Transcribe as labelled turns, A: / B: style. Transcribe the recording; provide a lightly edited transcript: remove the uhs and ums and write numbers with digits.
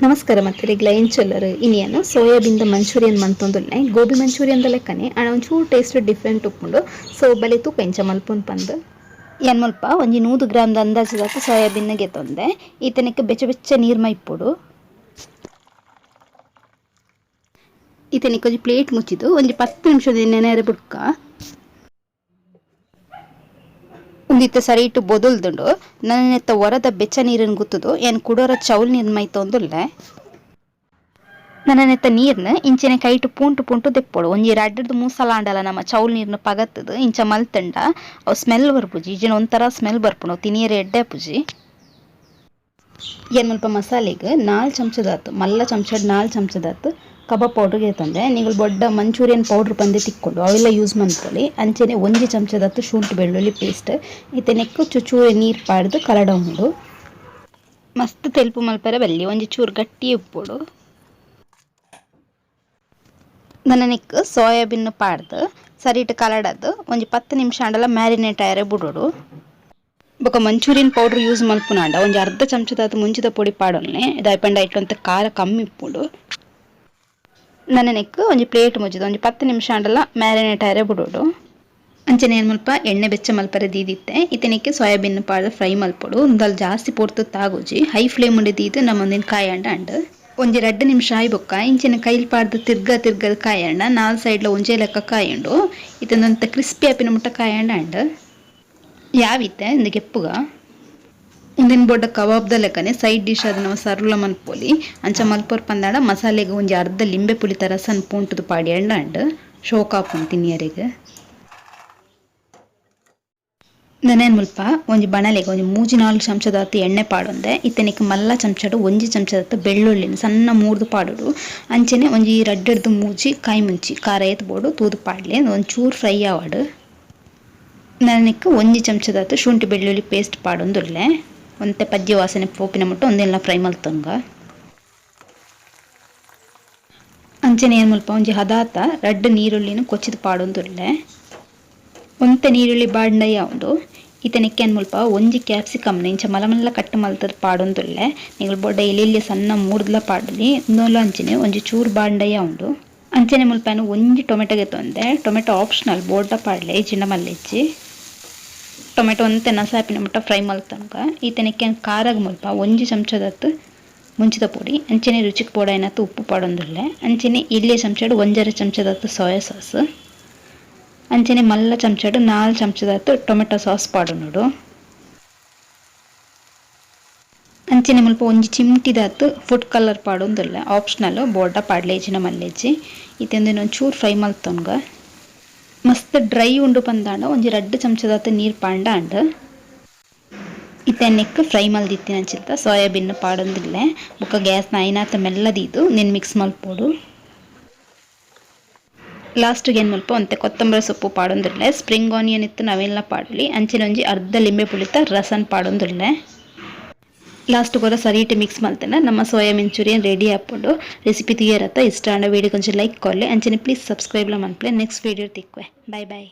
A: ನಮಸ್ಕಾರ ಮತ್ತೆರೆಗ್ಲ ಎಂಚೊಲ್ಲರು ಇನಿಯನು ಸೋಯಾಬೀನ್ದ manchurian ಮಂತೊಂದುಲ್ಲೆ. Gobi manchurian ದ ಲೆಕ್ಕನೆ ಆಂಡ ಒಂಚೂರು ಟೇಸ್ಟ್ ಡಿಫರೆಂಟ್ ಉಪ್ಪುಂಡು. ಸೊ ಬಲೆ ತೂಕ ಎಂಚ ಮಲ್ಪುನ್ ಪಂದ್. ಯಾನ್ ಮುಲ್ಪ ಒಂಜಿ 100 ಗ್ರಾಮ್ ದ ಅಂದಾಜಿದಾತ್ ಸೋಯಾಬೀನ್ ಗೆತೊಂದೆ. ಇತ್ತೆ ಬೆಚ್ಚ ಬೆಚ್ಚ ನೀರ್ ಮೈಪೊಡು. ಇತ್ತೆ ನೆಕ್ಕ್ ಒಂಜಿ ಪ್ಲೇಟ್ ಮುಚ್ಚಿದ್ ಒಂಜಿ 10 ನಿಮಿಷ ನೆನೆಯರೆ ಬುಡ್ಕ. ಉಂದಿತ್ತೆ ಸರಿಟ್ ಬೊದಲ್ದುಂಡು. ನನ ಒರದ ಬೆಚ್ಚ ನೀರನ್ನು ಗುತ್ತುದು ಯಾನ್ ಕುಡೊರ ಚೌಲ್ ನೀರ್ ಮೈತೊಂದುಲ್ಲೆ. ನನ ನೆತ್ತ ನೀರ್ನ್ ಇಂಚನೆ ಕೈಟ್ ಪೂಂಟು ಪೂಂಟು ದೆಪ್ಪೊಡು. ಒಂಜಿ ರಡ್ಡ್ ಮೂಸಲ ಆಂಡಲ ನಮ ಚೌಲ್ ನೀರ್ನ್ ಪಗತ್ತುದು ಇಂಚ ಮಲ್ತುಂಡ ಅವು ಸ್ಮೆಲ್ ಬರ್ಪುಜಿ. ಇಜ್ಜಿಂಡ ಒಂಥರ ಸ್ಮೆಲ್ ಬರ್ಪುಂಡು, ಅವು ತಿನಿಯೆರೆ ಎಡ್ಡೆ ಆಪುಜಿ. ಯಾನ್ ಮುಲ್ಪ ಮಸಾಲೆಗ್ 4 ಚಮಚದಾತ್, ಮಲ್ಲ ಚಮಚಡ್ 4 ಚಮಚದಾತ್ ಕಬಾಬ್ ಪೌಡರ್ ಗೆತೊಂದೆ. ನಿಗುಲು ಬೊಡ್ಡ ಮಂಚೂರಿಯನ್ ಪೌಡರ್ ಪಂದೆ ತಿಕ್ಕೊಂಡು ಅವೆಲ್ಲ ಯೂಸ್ ಮನ್ಪೊಲಿ. ಅಂಚನೆ 1 ಚಮಚದಾತ್ ಶುಂಠಿ ಬೆಳ್ಳುಳ್ಳಿ ಪೇಸ್ಟ್. ಇತ್ತೆ ನೆಕ್ಕ್ ಚುಚೂರು ನೀರ್ ಪಾಡ್ದ್ ಕಲಡವುಂಡು. ಮಸ್ತ್ ತೆಲ್ಪು ಮಲ್ಪೆರೆ ಬಲ್ಲಿ, ಒಂಜಿ ಚೂರು ಗಟ್ಟಿ ಉಪ್ಪೊಡು. ನನ ನೆಕ್ಕ್ ಸೋಯಾಬೀನ್ ಪಾಡ್ದ್ ಸರಿಟ್ ಕಲಡದ್ ಒಂಜಿ 10 ನಿಮಿಷ ಆಂಡಲ ಮ್ಯಾರಿನೇಟ್ ಆಯೆರೆ ಬುಡೊಡು. ಬೊಕ manchurian powder use ಮಲ್ಪುನಾಂಡ ಒಂಜಿ ಅರ್ಧ ಚಮಚದಾತ್ ಮುಂಚಿದ ಪೊಡಿ ಪಾಡೊನ್ಲೆ, ದಾಯೆ ಪಂಡ ಐಟ್ ಒಂತೆ ಖಾರ ಕಮ್ಮಿ ಇಪ್ಪುಂಡು. ನನ ನೆಕ್ಕ್ ಒಂಜಿ ಪ್ಲೇಟ್ ಮುಚ್ಚಿದ್ ಒಂಜಿ 10 ನಿಮಿಷ ಆಂಡಲ ಮ್ಯಾರಿನೇಟ್ ಆಯೆರೆ ಬುಡೊಡು. ಅಂಚನೆ ಯಾನ್ ಮುಲ್ಪ ಎಣ್ಣೆ ಬೆಚ್ಚ ಮಲ್ಪರೆ ದೀದಿತ್ತೆ. ಇತ್ತೆ ನೆಕ್ಕ್ ಸೋಯಾಬೀನ್ ಪಾಡ್ದ್ ಫ್ರೈ ಮಲ್ಪೊಡು. ಉಂದಲ್ ಜಾಸ್ತಿ ಪೊರ್ತು ತಾಗುಜಿ. ಹೈ ಫ್ಲೇಮ್ ಡ್ ದೀದ್ ನಮ ಉಂದೆನ್ ಕಾಯಂಡ ಆಂಡ್. ಒಂಜಿ 2 ನಿಮಿಷ ಆಯಿ ಬೊಕ್ಕ ಇಂಚನೆ ಕೈಲ್ ಪಾಡ್ದ್ ತಿರ್ಗ ತಿರ್ಗದ್ ಕಾಯಂಡ 4 ಸೈಡ್ಲ ಒಂಜೇ ಲೆಕ್ಕ ಕಾಯುಂಡು. ಇತ್ತೆ ಉಂದೊಂತೆ ಕ್ರಿಸ್ಪಿ ಆಪಿನ ಮುಟ್ಟ ಕಾಯಂಡ ಆಂಡ್. ಯಾವಿತ್ತೆ ಉಂದು ಗೆಪ್ಪುಗ. ಉಂದೆನ್ ಬೊಡ್ಡ ಕಬಾಬ್ದ ಲೆಕ್ಕನೆ ಸೈಡ್ ಡಿಶ್ ಆದ್ ನಮ ಸರ್ವ್ಲ ಮನ್ಪೊಲಿ. ಅಂಚ ಮಲ್ಪೊರ್ ಪಂದಾಂಡ ಮಸಾಲೆಗ್ ಒಂಜಿ ಅರ್ಧ ಲಿಂಬೆ ಪುಳಿತ ರಸನ್ ಪೂಂಟುದು ಪಾಡ್ಯಂಡ ಆಂಡ್. ಶೋಕ್ ಆಪುಂಡು ತಿನಿಯರೆಗ್. ನನ ಮುಲ್ಪ ಒಂಜಿ ಬಣಲೆಗ್ ಒಂಜಿ 3-4 ಚಮಚದಾತ್ ಎಣ್ಣೆ ಪಾಡೊಂದೆ. ಇತ್ತೆ ನೆಕ್ಕ್ ಮಲ್ಲ ಚಮಚಡ್ 1 ಚಮಚದಾತ್ ಬೆಳ್ಳುಳ್ಳಿನ್ ಸಣ್ಣ ಮೂರ್ದು ಪಾಡೊಡು. ಅಂಚನೆ ಒಂಜಿ 2 3 ಕಾಯಿ ಮುಂಚಿ ಖಾರ ಏತ್ ಬೋಡು ತೂದು ಪಾಡ್ಲೆ. ಒಂಚೂರು ಫ್ರೈ ಆವಡ್. ನನ ನೆಕ್ಕ್ 1 ಚಮಚದಾತ್ ಶುಂಠಿ ಬೆಳ್ಳುಳ್ಳಿ ಪೇಸ್ಟ್ ಪಾಡೊಂದುಲ್ಲೆ. ಒಂತೆ ಪಜ್ಜಿ ವಾಸನೆ ಪೋಪಿನ ಮುಟ್ಟ ಉಂದೆನ್ಲ ಫ್ರೈ ಮಲ್ತೊನ್ಗ. ಅಂಚನೆ ಯಾನ್ ಮುಲ್ಪ ಒಂಜಿ ಹದಾತ 2 ನೀರುಳ್ಳಿನ್ ಕೊಚ್ಚಿದ್ ಪಾಡೊಂದುಲ್ಲೆ. ಒಂತೆ ನೀರುಳ್ಳಿ ಬಾಡ್ಂಡ ಯಾವುಂಡು. ಇತ್ತೆ ನೆಕ್ಕ್ ಯಾನ್ ಮುಲ್ಪ ಒಂಜಿ ಕ್ಯಾಪ್ಸಿಕಮ್ ಇಂಚ ಮಲ್ಲ ಮಲ್ಲ ಕಟ್ ಮಲ್ತುದ್ ಪಾಡೊಂದುಲ್ಲೆ. ನಿಗುಲು ಬೊಡ್ಡ ಎಲ್ಯ ಸಣ್ಣ ಮೂರ್ದ್ಲ ಪಾಡೊಲಿ. ಉಂದುಲ ಅಂಚನೆ ಒಂಜಿ ಚೂರು ಬಾಡ್ಂಡ ಯಾವುಂಡು. ಅಂಚನೆ ಮುಲ್ಪ ಯಾನ್ ಒಂಜಿ ಟೊಮೆಟೊ ಗೆತೊಂದೆ. ಟೊಮೆಟೊ ಆಪ್ಷನಲ್, ಬೋಡ್ಡ ಪಾಡ್ಲೆ ಇಜ್ಜಿಂಡ ಮಲ್ಲೆಜ್ಜಿ. ಟೊಮೆಟೊ ಒಂತೆ ನಸ ಆಪಿನ ಮುಟ್ಟ ಫ್ರೈ ಮಲ್ತೊನ್ಗ. ಇತ್ತೆ ನೆಕ್ಕ್ ಯಾನ್ ಖಾರಗ್ ಮುಲ್ಪ 1 ಚಮಚದಾತ್ ಮುಂಚಿದ ಪೊಡಿ, ಅಂಚನೆ ರುಚಿಕ್ ಬೋಡಾಯಿನಾತ್ ಉಪ್ಪು ಪಾಡೊಂದುಲ್ಲೆ. ಅಂಚನೆ ಎಲ್ಯ ಚಮಚಡ್ 1.5 ಚಮಚದಾತ್ ಸೋಯಾ ಸಾಸ್, ಅಂಚನೆ ಮಲ್ಲ ಚಮಚಡ್ 4 ಚಮಚದಾತ್ ಟೊಮೆಟೊ ಸಾಸ್ ಪಾಡೊನೊಡು. ಅಂಚನೆ ಮುಲ್ಪ ಒಂಜಿ ಚಿಮ್ಟಿದಾತ್ ಫುಡ್ ಕಲರ್ ಪಾಡೊಂದುಲ್ಲೆ. ಆಪ್ಷನಲ್, ಬೋಡ್ಡ ಪಾಡ್ಲೆ ಇಜ್ಜಿಂಡ ಮಲ್ಲೆಜ್ಜಿ. ಇತ್ತೆ ಉಂದೆನ್ ಒಂಚೂರು ಫ್ರೈ ಮಲ್ತೊನ್ಗ. ಮಸ್ತ್ ಡ್ರೈ ಉಂಡು ಪಂದಾಂಡ ಒಂಜಿ 2 ಚಮಚದಾತ್ ನೀರ್ ಪಾಂಡ ಆಂಡ್. ಇತ್ತೆ ನೆಕ್ಕ್ ಫ್ರೈ ಮಲ್ದಿತ್ತಿನಂಚಿಂತ ಸೋಯಾಬೀನ್ ಪಾಡೊಂದುಲ್ಲೆ. ಬೊಕ್ಕ ಗ್ಯಾಸ್ ನ ಐನಾತ್ ಮೆಲ್ಲ ದೀದ್ ಉಂದೆನ್ ಮಿಕ್ಸ್ ಮಲ್ಪೊಡು. ಲಾಸ್ಟ್ ಗ್ ಏನ್ ಮುಲ್ಪ ಒಂತೆ ಕೊತ್ತಂಬರಿ ಸೊಪ್ಪು ಪಾಡೊಂದುಲ್ಲೆ. ಸ್ಪ್ರಿಂಗ್ ಆನಿಯನ್ ಇತ್ತ್ಂಡ ಅವೆನ್ಲ ಪಾಡೊಲಿ. ಅಂಚನೆ ಒಂಜಿ ಅರ್ಧ ಲಿಂಬೆ ಪುಳಿತ ರಸನ್ ಪಾಡೊಂದುಲ್ಲೆ. ಲಾಸ್ಟ್ ಗ್ ಒರ ಸರಿಟ್ ಮಿಕ್ಸ್ ಮಲ್ತುಂಡ ನಮ್ಮ soya manchurian ready ಆಪುಂಡು. ರೆಸಿಪಿ ತೂಯರತ್ತ ಇಷ್ಟ ಆಂಡ ವಿಡಿಯೋ ಕೊಂಚ ಲೈಕ್ ಕೊರ್ಲೆ. ಅಂಚನೆ ಪ್ಲೀಸ್ ಸಬ್ಸ್ಕ್ರೈಬ್ ಲ ಮನ್ಪುಲೆ. ನೆಕ್ಸ್ಟ್ ವಿಡಿಯೋ ತಿಕ್ಕುವೆ. Bye bye.